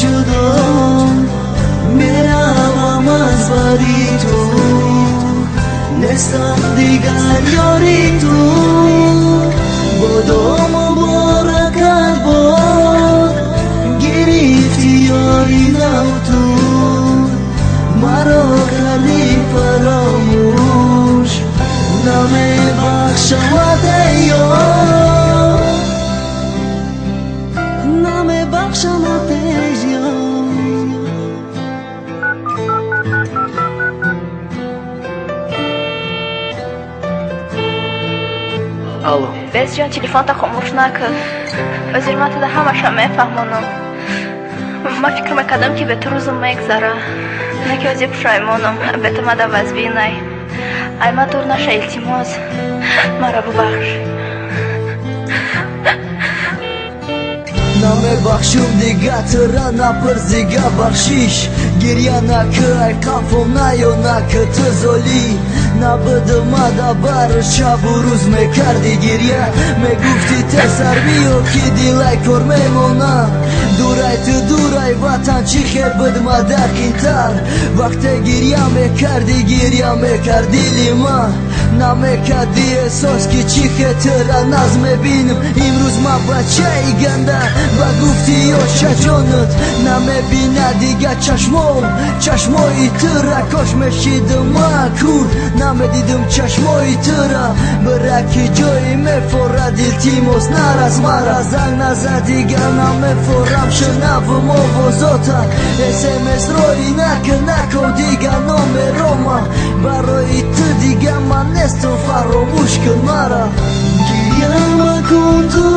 ҷудо меравам аз бари ту нестам дигар ёри ту бодо муборакат бод гирифти ёри нав ту маро кардӣ фаромӯш намебахшамат эй ёр намебахшамат эй ёр. Алло. Бесҷон, телефонта хомӯш накун. Ҳозир ман туда ҳамаша мефаҳмонам. Ман фикр мекардам, ки бе ту рӯзум мегзара. На ки ҳозир пушаймонам, бе ту мада вазбинай. Ай ман дур наша, илтимос. Маро бубахш. Намебахшум дига тура, напурс дига бахшиш. Гирья накӣ, ай қафом наё, накӣ ту золӣ. Набудума бар шабу рӯз мекарди гирья. Мегуфти тезтар биё, ки дилай кор мемона. Дурай ту, дурай ватан, чӣ хел будма дақинтар. Вақте гирья мекарди, гирья мекард дили ман. Намекарди эҳсос, ки чӣ хел тура наз мебинам. Имрӯз ман бачаи ганда, ба гуфти очаҷонат. Намебина дига чашмом чашмои тура. Кош мешидам ман кур, намедидам чашмои тура. Бираки ҷои мефорад, илтимос нарас мара. Занг назад дига, намефорам шунавум овозота. СМС роӣ накун, накун дига номерома. Барои ту дига ман нестам, фаромӯш кун мара. Гирья макун ту.